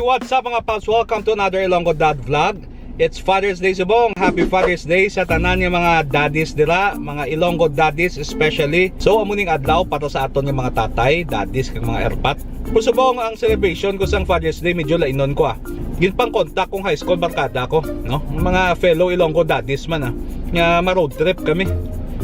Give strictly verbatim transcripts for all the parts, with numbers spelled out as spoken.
What's up, mga paps? Welcome to another Ilonggo Dad Vlog. It's Father's Day, subong. Happy Father's Day sa tanan nga mga daddies dira, mga Ilonggo daddies especially. So, amo ning adlaw para sa aton nga mga tatay, daddies, kag mga erpat. Pero subong, ang celebration ko sang Father's Day, medyo lainon ko, ah. Ginpang-contact kong high school barkada ko, no? Mga fellow Ilonggo daddies man, ah. Nga ma-road trip kami.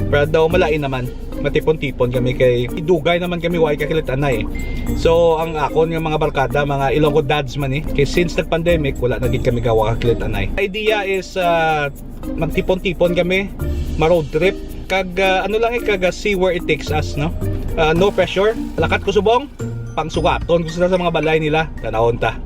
Pero daw malain naman. Matipon-tipon kami kay dugay naman kami way kakilit-anay. So, ang akon nga mga barkada, mga Ilonggo dads man eh. Kay since nag-pandemic, wala na gid kami gawa kakilit-anay. Idea is, ah, magtipon-tipon kami, ma-road trip. Kag, ah, ano lang eh, kag, ah, see where it takes us, no? Ah, no pressure. Lakat ko subong, pangsugaton ko sila sa mga balay nila. Tanawon ta.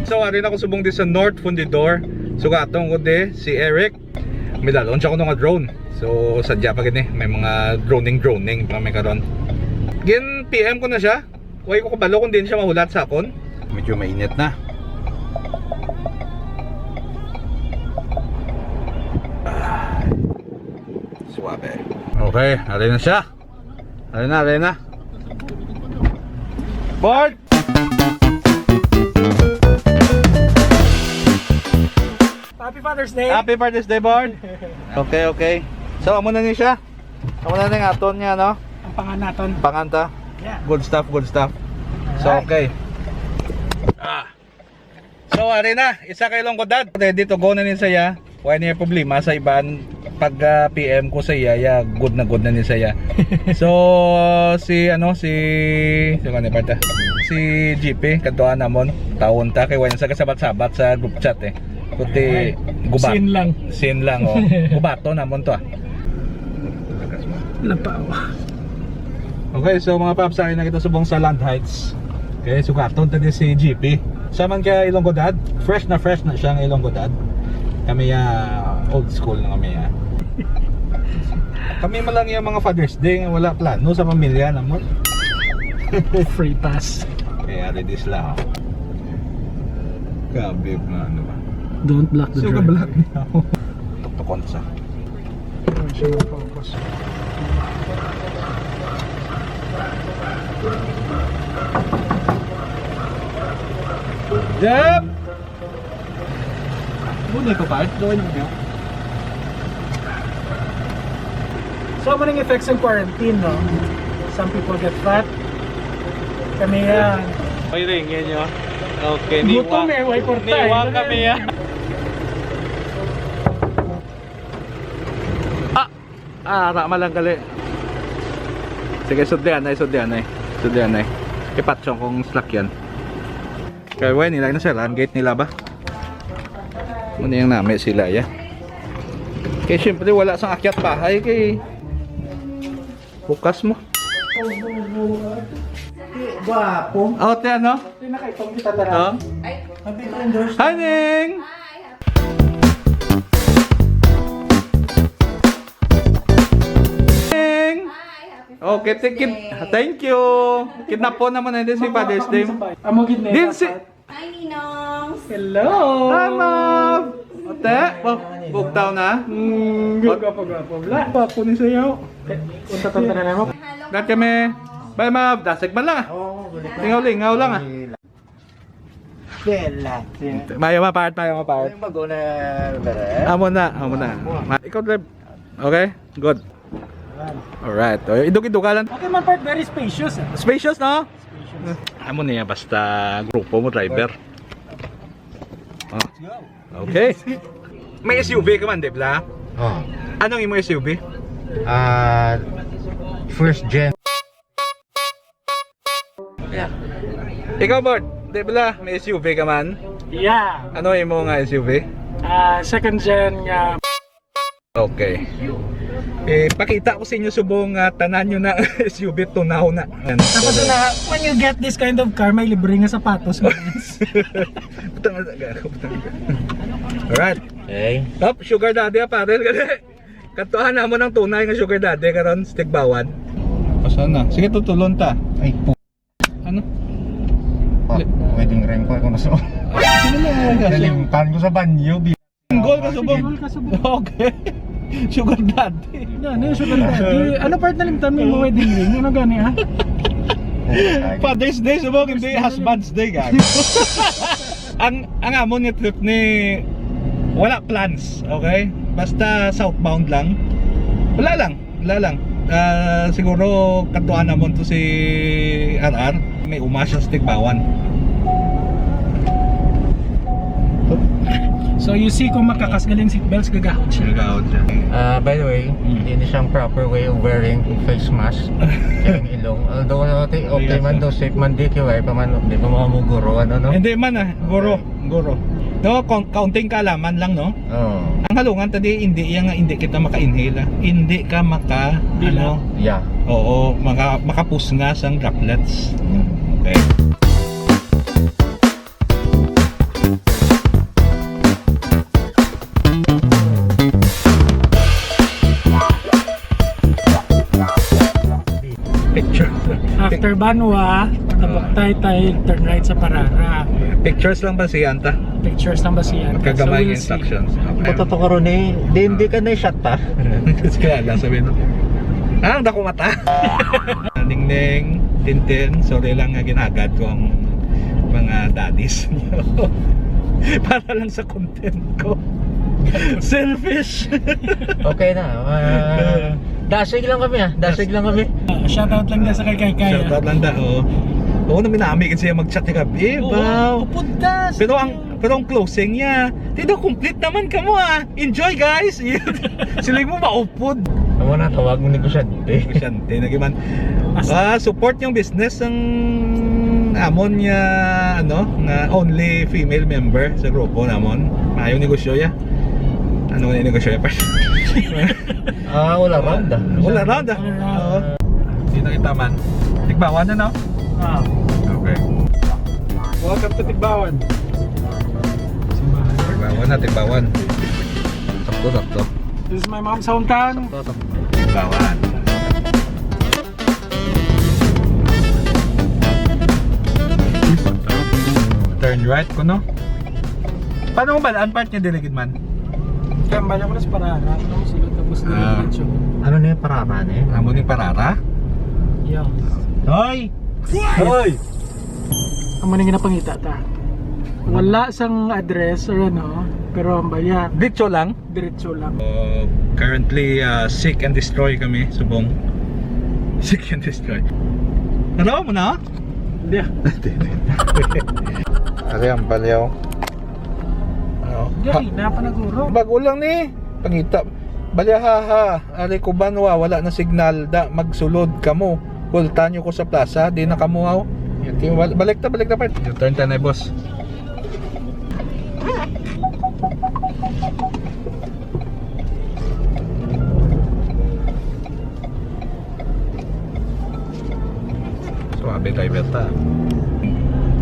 So, ari na ko subong di sa North Fundidor. Sugaton ko di si Eric. May dalon siya kuno nga drone. So, sadya pa gini. May mga droning-droning pa may karon. Gin P M ko na siya. Way ko kabalo kung din siya mahulat sa akon. Medyo mainit na. Ah, suabe. Okay, ari na siya. Ari na, ari na. Board! Happy Father's Day! Happy Father's Day, Board! Okay, okay. So, amo na ni siya. Amo na ni nga aton nga, no? Ang pangan naton. Pangan ta. Yeah. Good stuff, good stuff. So, alright. Okay. Ah. So, ari na, isa ka Ilonggo dad. Ready to go na ni saya. Wala niya problema sa iban. Pag, ah, P M ko sa iya, ya, good na good na ni saya. So, si, ano, si, si, ano, parte? Si G P, kadtuan namon, tawon ta, kay wala sa kasabat-sabat sa group chat eh. Kuti, gubat. Sin lang. Sin lang, oh. Gubato namon to, ah. Napawa. Okay, so mga paps, ari na kita subong sa Land Heights. Okay, sugaton ta di si G P. Sa man kay Ilonggo Dad, fresh na fresh na siya nga Ilonggo Dad. Kami, ah, old school na kami, ah. Kami man lang yung mga Father's Day nga wala plano sa pamilya namon. Free pass. Kaya ready sila, oh. Grabe nga ano ba? Don't block the So, driver. Ka-block niya ako. Tuktukon sa. Ay, siya lang focus. Jeb! Muna ko, part? Gawin mo niya. So, amo ning effects ng quarantine, no? Some people get fat. Kami yan. Ay, ring, yan yun. Okay, Gutom niwa. Eh, way kwarta, eh. Niwa kami, ah. Ah, ara man lang gali. Sige, sudlian ay, sudlian ay. Sudlian ay. Ipatsong kong slakyan. Kaya, way, nila na sila. Ang gate nila ba? Muna yung nami sila, ya. Kaya, syempre, wala sang akyat bahay. Kay bukas mo. Gwapo. Oh, te, ano? Pinakaitong kita tara. Oh. Happy Father's Day. Hi, Ning! Ning! Hi, happy Okay, Father's thank you. Day. Thank you. Kidnapon naman na din si Father's Day. Amo gid na Din si dapat. Hi, Ninongs. Hello. Hi, Ma'am. Ate, bu- bugtaw na. Mm, gwapo, gwapo. Wala. Gwapo ni sayo. Unta, unta na mo. Hello. Gat kami. Bye, Ma'am. Dasig man lang, ah. Oo, gulit na. Lingaw-lingaw lang, ah. Bella. Mayo mapart, mayo mapart. Yung bago na, Amo na, amo na. Amo. Ma- Ikaw, Deb. Okay? Good. Alright. O, idog-idoga lang. Okay man, part, very spacious, eh. Spacious, no? Spacious. Amo niya, basta grupo mo, driver. Oh. Let's go. Okay. May S U V ka man, Deb, la? Oh. Anong imo S U V? Ah, first gen. Yeah. Ikaw, Bart, di bala, may S U V ka man? Yeah. Ano imo nga S U V? Ah, second gen nga. Okay. Eh, pakita ko sa inyo subong nga tanan nyo na S U V tunaw na. Tapos na, when you get this kind of car, may libre nga sapatos. Butang na, gago, butang na. Alright. Okay. Top, sugar daddy, ah, pare. Katuan namo ng tunay nga sugar daddy karon, Stigbawan. Asa na? Sige, tutulon ta. Ay, pu- Ano? Ring-ring ko, ako na sa Sige na, kaso Nalimtan ko sa banyo. Bi- Single ka subong? Single ka subong. Okay. Sugar daddy. Yan, yung sugar daddy. Ano part nalimtan mo yung wedding ring? Ano gani, ha? Father's Day, subong, hindi. Father's Day. Husband's Day, gago. Ang, ang amon nga trip ni, wala plans, okay? Basta southbound lang. Wala lang. Wala lang. Ah, siguro katuan namon to si R R. May uma siya sa Tigbauan. So you see, kung makakas galing seatbelts, gagahon siya. Gagahon siya. Ah, by the way, Mm. hindi siyang proper way of wearing face mask. Kaya ilong. Although, ano, ti-, okay Yes, man sir. daw, safe man di, kaya pa man, di pa mga muguro, ano, no? Hindi man, ah, guro, guro. No, kaun-, kaunting kaalaman lang, no? Oo. Ang halungan tadi, hindi iya nga hindi kita maka-inhale, ah. Hindi ka maka, Dila. ano, Yeah. oo, maka-, makapusnga sang droplets. Mm. Okay. Picture. After Banwa, Tabok Taytay, turn right sa Parara. Pictures lang ba siya, anta? Pictures lang ba siya? Magkagamay So, we'll see. instructions. Okay. Bato to karon eh. Di, hindi ka na shot pa. Kaya lang sabihin mo, "Ah, ang dako mata." Ningning, Tintin, sorry lang nga ginagad ko ang mga daddies niyo. Para lang sa content ko. Selfish. Okay na. Ah, dasig lang kami, ah. Dasig lang kami. Ah, shoutout lang na sa kay Kay Kay, ah. Shoutout lang da, oh. Oo, naminami kasi siya mag-chat ni Gabi. Oo, Wow. upod ka. Pero ang, pero ang closing niya, "Ti daw, complete naman kamo, ah. Enjoy, guys." Siling mo, maupod. Amo na, tawag mo negosyante. Negosyante, nagiman. As- Ah, support yung business ng amon nga, ano, nga only female member sa grupo namon. Maayong negosyo ya. Ano nga negosyo ya, pa? Ah, all around, ah. All around, ah. All around. Oo. Dito kita man. Tigbauan na, no? Ah. Okay. Welcome to Tigbauan. Simbahan. Tigbauan na, Tigbauan. Sakto, sakto. This is my mom's hometown. Sakto, sakto. Tigbauan. Turn right ko, no? Paano mo ba? Ang part niya diri gid man? Kaya ang bala ko na sa Parara, no? Sulod tapos Ah. diretso. Ano na yung Parara na yun? Amo ni Parara? Yeah. Hoy! Hoy! Amo na yung ginapangita ta. Wala sang address or ano, pero ang bayan. Diretso lang? Diretso lang. Uh, currently, uh, seek and destroy kami, subong. Seek and destroy. Narawa mo na? Hindi. Ari ang balyaw. Ano? Hindi, Ha? Hindi pa naguro. Bago lang ni. Pangita. Balyahaha. Ari ko ba, wa-, wala na signal. Da, magsulod kamo. Kulta nyo ko sa plaza. Di na kamo, aw. Yan, ti-, bal-, balik ta, balik ta, part. Turn ta na, boss. Suabe tayo, Berta.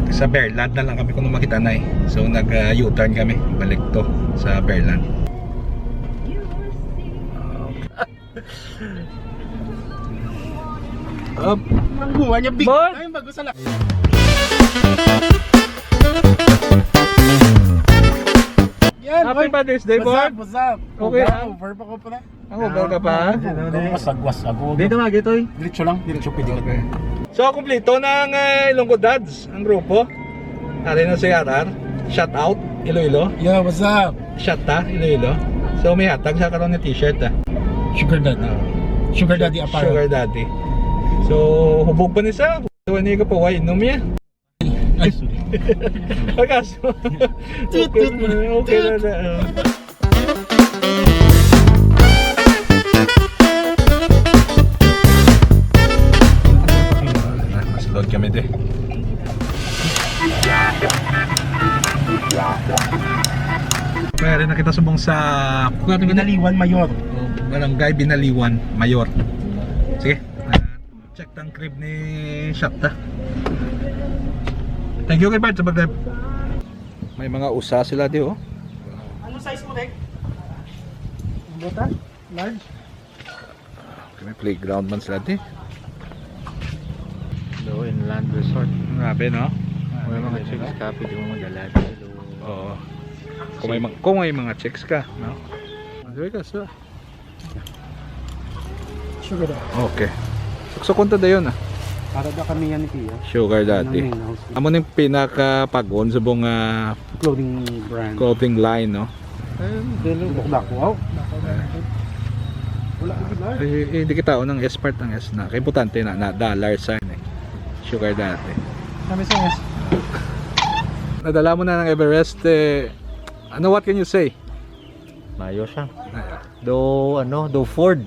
Sa Berland na lang kami kung makita na eh. So, nag, ah, U-turn kami. Balik to sa Berland. Up. Ang buwan niya, big Boss! time, bago sa la-, Yan, Happy boy. Father's Day, What's boy. up, what's up? Okay, Over, ah. over pa ko pala. Ang over ka pa? Ah, Ang masagwas ako. Dito nga, Gitoy. Diretso lang, diretso, pwede ka. Okay. So, kumplito na ang, eh, Ilonggo Dads, ang grupo. Ari na si R R. Shout out, Iloilo. Yo, what's up? Shout ta, Iloilo. So, may hatag sa karon nga t-shirt, ah. Sugar daddy. Ah. Sugar daddy apparel. Sugar daddy. So, hubog pa ni sa. So, ano yung kapaway? Inom niya. Ay, sorry. Agas. Tut, Okay tut, na, okay na tut. na, ah. Mas load kami, te. Pwede na kita subong sa Binaliwan, Mayor. Barangay Binaliwan, Mayor. Sige. Check tang crib ni Shakta. Thank you kay Bart sa pag-, may mga usa sila di, oh. Anong size mo, Dek? Buta? Large? Okay, may playground man sila di. Doon, Land Resort. Grabe, no? May mga chicks ka, pwede mo magdala dito. Oo. Kung may mga, kung may mga chicks ka, no? Sabi ka sa Sugar Daddy. Okay. Suksukon ta dayon, ah. Para da kami yan ni Pia. Sugar Daddy. Ng main house. Amo ning pinaka pag-on subong, ah, Clothing brand. Clothing line, no? Ayun, delo. Bukbak, wow. Wala ko gid, ah. Eh, eh, di kita unang S part ang S na. Kay importante na, na dollar sign, eh. Sugar Daddy. Kami sa S. Nadala mo na ng Everest, eh. Ano, what can you say? Mayo siya. Do, ano, do Ford.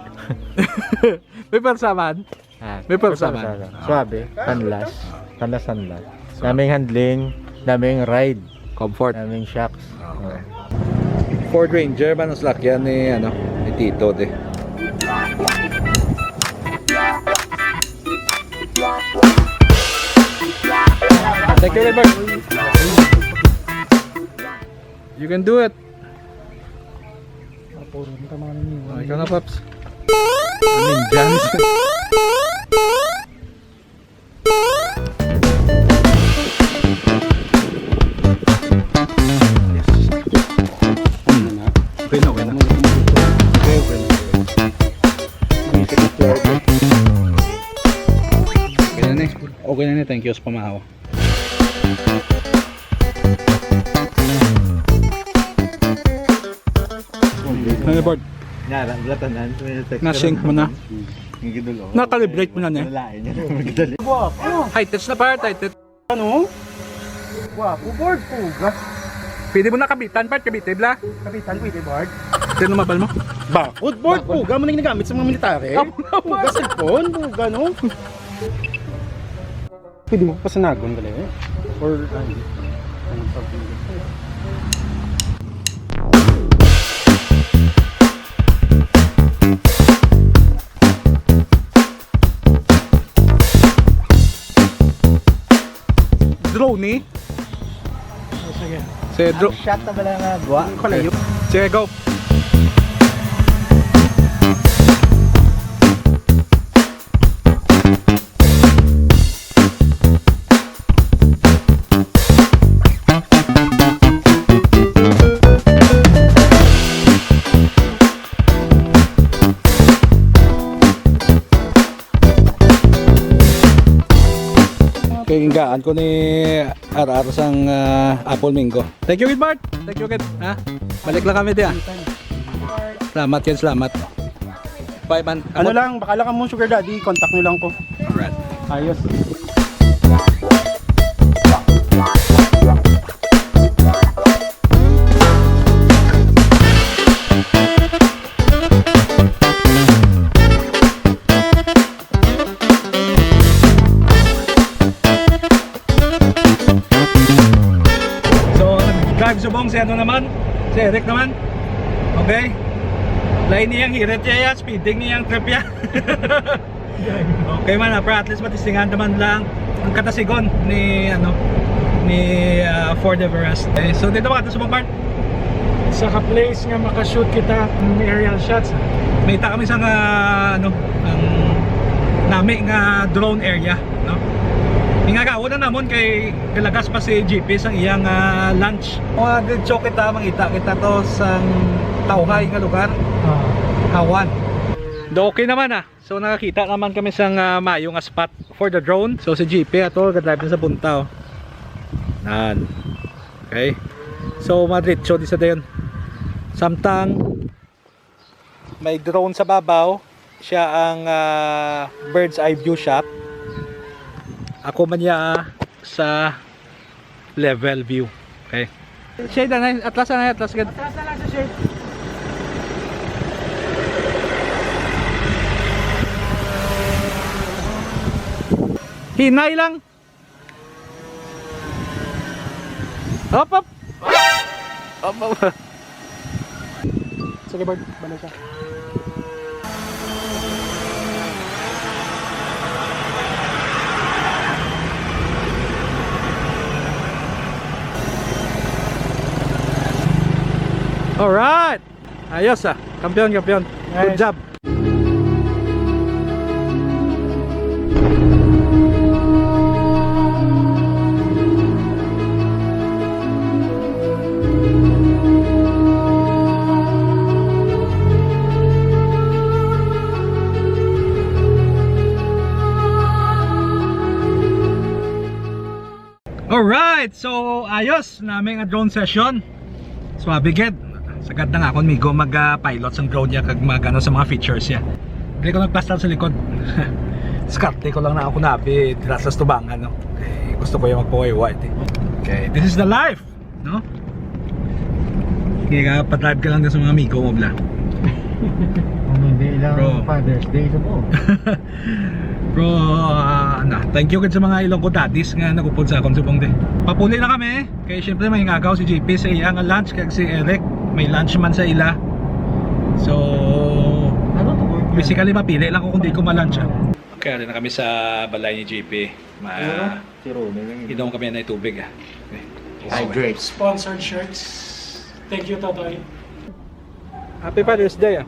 May pwersa man. Ah, May pwersa man. Suabe. Tanlas. Tanlas, tanlas. Naming handling, naming ride, Comfort. Naming shocks. Okay. Ford Ranger man ang salakyan ni, ano, ni Tito, de. Thank you, Gilbert. You can do it. Apo rin ka mga ninyo. Oh, ikaw na, Paps. Ang Indians. Okay na, okay na. Okay, okay na. Okay na, next. Okay na, next. Thank you sa pamahaw. Ano, Bart? Nga, wala tanan. May text Na-sync mo na? Ang gidul, oh. Na-calibrate mo na, ne? Wala, eh. High touch na, Bart, high touch. Ano? Gwapo, Bart, puga. Pwede mo na kabitan, Bart, kabitay, bla. Kabitan, pwede, Bart. Sino mabal mo? Bakod, Bart, puga mo na ginagamit sa mga military. Puga, cellphone, puga, no? Pwede mo pasanagon ka lang, eh. Or, ano, ano pa po? Drone, eh? Oh, sige. Sige, dro- Shot na ba lang nga gwa? Kalayo. Sige, go. Kay gingaan ko ni R R sang, ah, Apple Mango. Thank you, Gilbert. Thank you, Gilbert. Ha? Balik lang kami diya. Salamat yan, salamat. Bye, man. Ano lang, bakala ka mo, sugar daddy, contact nyo lang ko. Alright. Ayos. So, drive subong si ano naman, si Eric naman. Okay. Lain niyang hirit niya, ya, speeding niyang trip ya. Okay man, ah, pero at least matistingan naman lang ang katasigon ni, ano, ni, ah, Ford Everest. Okay, so dito ba ito sa part? Sa ka-place nga makashoot kita ng aerial shots. May ita kami sa nga, ano, ang nami nga drone area, no? Ingagawa na namon kay kalagas pa si G P sang iyang, ah, lunch. Mga diretso kita, mangita kita to sang tawhay nga lugar. Ah. Hawan. Do okay naman, ah. So, nakakita naman kami sang, ah, mayo nga spot for the drone. So, si G P ato, ga-drive na sa punta, oh. Nan. Okay. So, madiretso di sa dayon. Samtang may drone sa babaw, siya ang, ah, bird's eye view shot. Ako man niya, ah, sa level view. Okay. Shade, anay, atlas, anay, atlas gid. Atlas na lang sa shade. Hinay lang. Up, up. Up, up. Sige, Bart, balik ka. Alright. Ayos, ah. Kampiyon, kampiyon. Good job. Alright, so ayos na may nga drone session. Swabe gid. Sagad na nga akong migo mag ah, pilot sang drone niya kag mag ano sa mga features niya. Dili ko nagplastar sa likod. Diskarte ko lang na ako nabi dira sa tubangan, no. Eh, gusto ko yung magpawayway. Okay, this is the life, no? Kaya pa-drive ka lang sa mga amigo mo, bla. Kung hindi lang Bro. Father's Day sa buo. Bro, ah, na, thank you gid sa mga Ilonggo daddies nga nagupod sa akon subong, de. Papuli na kami. Kay syempre may ngagaw si J P sa iya nga lunch kag si Eric may lunch man sa ila. So, Ano to, boy? basically mapili lang ko kung di ko ma-lunch, ah. Kaya rin na kami sa balay ni J P. Ma Ano? Si Ronnie lang yun. Inom kami na tubig, ah. Okay. Hydrate. Sponsored shirts. Thank you, Totoy. Happy Father's Day, ah.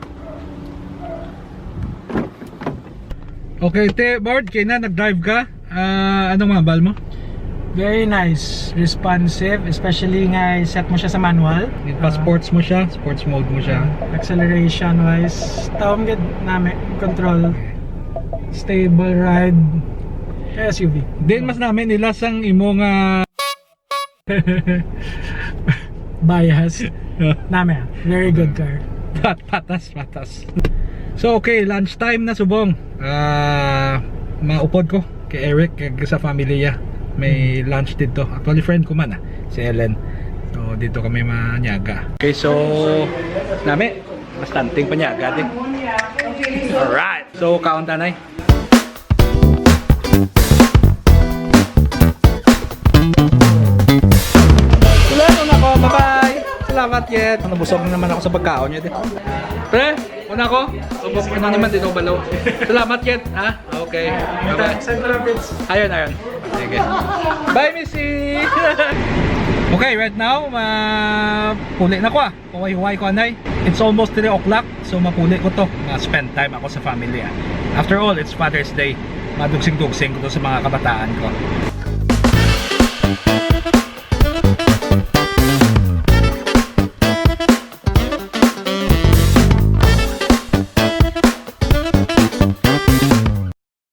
Okay, te, Bard, kay na nag-drive ka. Ah, anong mabal mo? Very nice. Responsive, especially nga i-set mo siya sa manual. Nagpa-sports mo siya, sports mode mo siya. Acceleration wise, taom gid nami control. Stable ride. Kaya S U V. Din mas namin nila sang imo nga Bias. Nami, ah. Very good car. Pat patas, patas. So okay, lunch time na subong. Ah, maupod ko kay Eric kag sa family niya. May lunch dito. Actually friend ko man, ah, si Ellen. So dito kami manyaga. Okay, so nami, bastanting panyaga din. Alright. So kaon tanay. Wala na ako. Bye-bye. Salamat, Jet. Nabusog na naman ako sa pagkaon niya, di. Pre, una ko. Ubok na naman dito balaw. Salamat, Jet. Ha? Okay. Bye-bye. Central Beach. Ayun, ayun. Sige. Bye, Missy. Okay, right now, ma puli na ko, ah. Huway-huway ko, anay. It's almost three o'clock, so mapuli ko to. Ma-spend time ako sa family, ah. After all, it's Father's Day. Madugsing-dugsing ko to sa mga kabataan ko.